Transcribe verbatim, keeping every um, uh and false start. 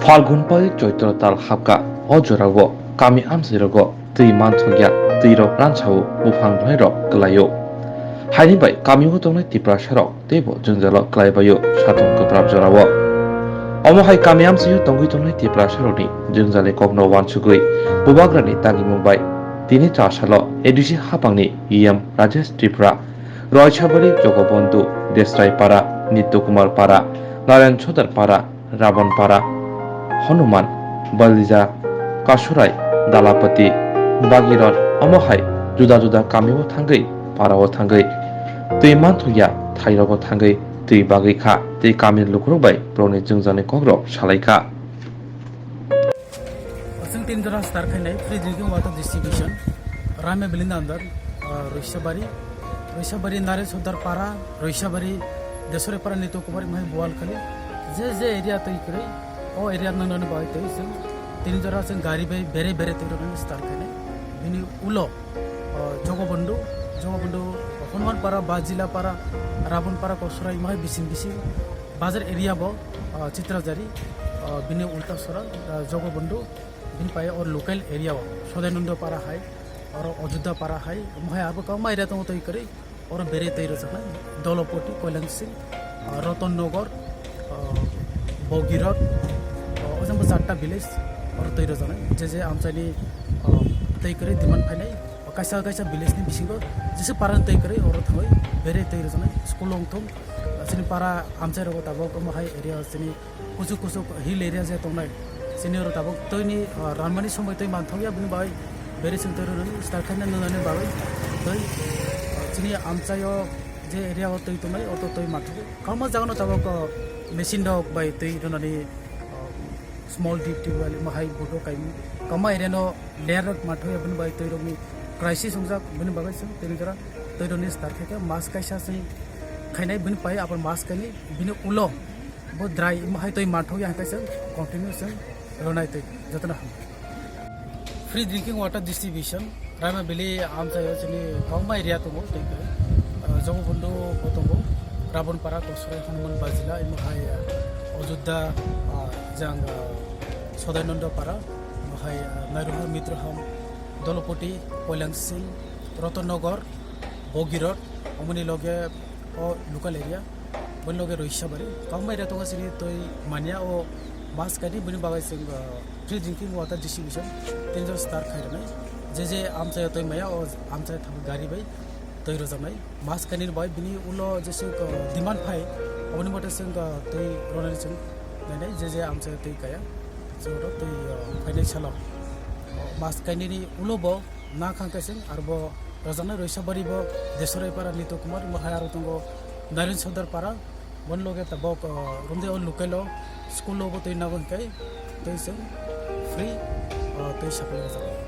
Phalgun pai Choitro tal hapka, o jorao kami amchairogo twi manthokya, twirok ransao buphang bwlairok kwlaio. Haini bai kamio tongnai Tiprasarok teibo jwngjalo kwlaibaio satung kwprap jorao. Omo hai kami amchaio tongwi tongnai Tiprasarokni jwngjalni kokno uansugwi bubagrani tangimung bai tini chasalo A D C hapangni E M Rajesh Tripura, Roisabari Jogobondhu, Desrai Para, Nitya Kumar Para, Narayan Sodar Para, Rabon Para, Hanuman, Balija, Kasurai, Dalapati, Bagirot, omo hai juda juda kamio thangwi, parao thangwi twi manthokya thairogo thangwi twi bagwi kha tei kamini lukurok bai borokni jwngjalni kokrok salai kha. Chwng tin jora start khainai free drinking water distribution, Raima Valley ni under, ah, Roisabari, Roisabari Nare Sodar Para, Roisabari Desore Para, Nitya Kumar, mahai Bualkhali, je je area twi kwrwi, o area nang nani bai twi chwng tin jora chwng gari bai bere bere twi rwgani start khainai. Bini ulo, ah, Jogobondhu, Jogobondhu, Hanuman Para, Bajila Para, Rabon Para, Kosurai, mahai bising bising, Bazar area bo, ah, Chitrajari, ah, bini ulta sora, ah, Jogobondhu, bini pai or local area o, Sodainando Para hai, or Ajudda Para hai, omo hai abo kwbangma area tongo twi kwrwi, oro bere twi rwjaknai, Dolopoti, Koilangsing, ah, Roton Nogor, ah, Bogirot, ah, o jang bo charta village, oro twi rwjaknai, je je amchaini, ah, twi kwrwi demand phainai, kaisa kaisa village ni bisingo jesa para twi kwrwi oro thangwi bere twi rwjaknai, school wngthung, chini para amchai rogo tabok omo hai area chini kuchuk kuchuk hill area je tongnai, chini oro tabok twi ni, ah, ranmani somoi twi manthokya, bini bai bere chwng twi rwnani start khaina nwnani bagwi twi, ah, chini amchaio je area o twi tongnai, oto twi manthokya. Kwbangma jagano tabok, ah, machine rok bai twi rwnani, ah, small deep tubewell omo hai bodo kaimung. Kwbangma area no layer rok manthokya, bini bai twi rokni crisis wngjak, bini bagwi chwng tini jora twi rokni start khaikha, mas kaisa chwng khainai, bini pai abar mas kainwi, bini ulo bo dry, omo hai twi manthokya hwnkhe chwng continue chwng rwnai twi jotono ham. Free drinking water distribution, Raima Valley amchaio chini kwbangma area tongo tei khe, ah, Jogobondhu bo tongo, Rabon Para, Kosurai, Hanuman Bajila, omo hai, ah, Ajudda, ah, jang, ah, Sodainando Para, omo hai, ah, Nairuha, Mitroham, Dolopoti, Koilangsing, Rotonnagar, Bogirot, omoni loge o local area, boni loge Roisabari. Kwbangma area tongo chini twi manya o mas kainwi, bini bagwi chwng, ah, free drinking water distribution tin jora start khai rwnai. Je je amchaio twi maya o amchai thangwi gari bai twi rwjaknai. Mas kainwi bai bini ulo jese, ah, demand phai, oboni mote chwng, ah, twi rwnani chwng nainai, je je amchaio twi kaya. Chwng oro twi, ah, phainai salo, ah, mas kainwini ulo bo na khang kaising, arbo rwjaknai Roisabari bo Desrai Para Nitya Kumar, omo hai aro tongo Naren Sodar Para, boni loge tabok, ah, romde o local o school o bo twi nago hwnkhe twi chwng free, ah, twi supply rwjaknai.